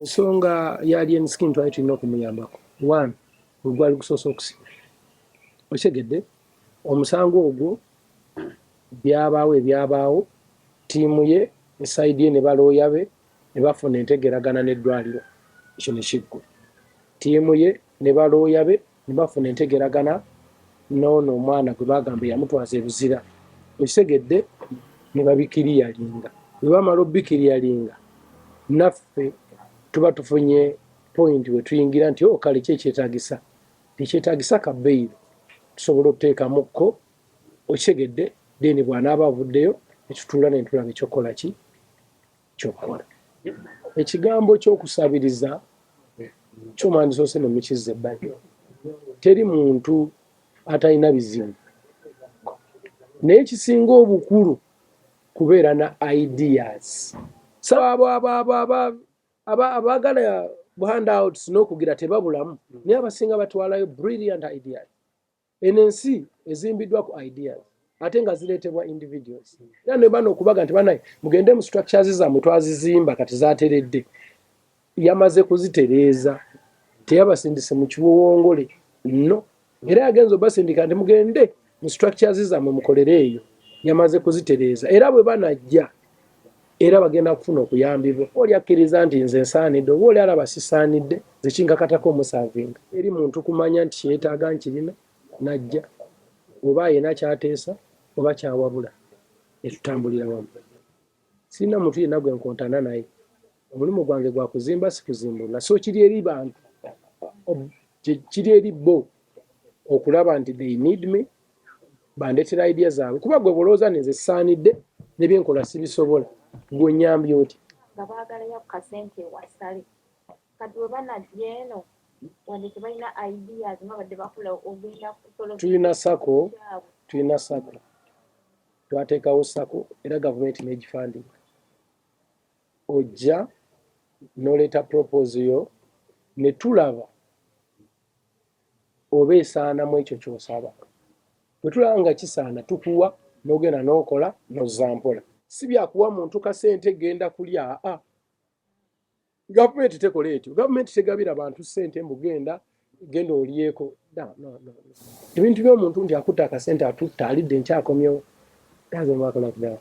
Ensonga ya Alien Skin twali tulina okumuyambako, one, gwe gwali gusoose okusiba, okitegedde? Omusango ogwo byabaawo ebyabaawo, ttiimu ye e side ye ne balooya be ne bafuna entegeeragana n'eddwaliro, ekyo ne kiggwa. Ttiimu ye ne balooya be ne bafuna entegeeragana n'ono omwana gwe bagamba eyamutwaza e Luzira, okitegedde? Ne babikiriyalinga. Bwe bamala obikiriyalinga, naffe tuba tufunye point we tuyingira nti, oh, kale ki ekyetaagisa? Tekyetaagisa ka bail, tusobola okuteekamukko, okitegedde? Then bw'anaaba avuddeyo ne tutuula ne tulaba ekyokukola ki kyokukola. Ekigambo ky'okusabiriza kyo mwandisoose ne mukizza ebbali. Teri muntu atalina bizibu, naye ekisinga obukulu kubeera na ideas. Abo abaagala handouts n'okugira tebabulamu, naye abasinga batwalayo brilliant ideas. Eno ensi ezimbiddwa ku ideas ate nga zireetebwa individuals. Era ne bano okubaga nti banaye mugende mu structures zammwe, twazizimba, kati zateredde, yamaze kuzitereeza, teyabasindise mu kiwowongole, no. Era yagenza obasindika nti mugende mu structures zammwe mukolere eyo, yamaze kuzitereeza. Era bwe banajja era bagenda kufuna okuyambibwa. Oli akkiriza nti nze nsaanidde oba oli alaba sisaanidde, nze kinkakatako omuservinga. Eri muntu kumanya nti kyetaaga nkirina, najja oba ayina kyateesa oba kyawabula, netutambulira wamu. Sirina muntu yenna gwe nkontana naye. Omulimu gwange gwa kuzimba, si kuzimbulula. So kiri eri bantu, kiri eri bo okulaba nti they need me, bandeetera idea zaabwe, kuba gwe bulowooza nze sisaanidde nebyenkola sibisobola, gwe nyambye oti? Nga baagalayo ku kasente ewasale, kati bwe banajja eno, wadde tebalina ideas nga badde bakola, ogenda kusola. Tulina SACCO, tulina SACCO, twateekawo SACCO era gavumenti n'egifundinga. Ojja n'oleeta proposal yo ne tulaba oba esaanamu ekyo ky'osaba. Bwe tulaba nga kisaana, tukuwa n'ogenda n'okola n'ozza mpola. Si byakuwa muntu kasente genda kulya, aa, gavumenti tekola etyo. Gavumenti tegabira bantu ssente mbu genda genda olyeko. No, no, no. Ebintu by'omuntu nti akutta akasente, atutta, alidde, nkyakomyewo, doesn't work like that.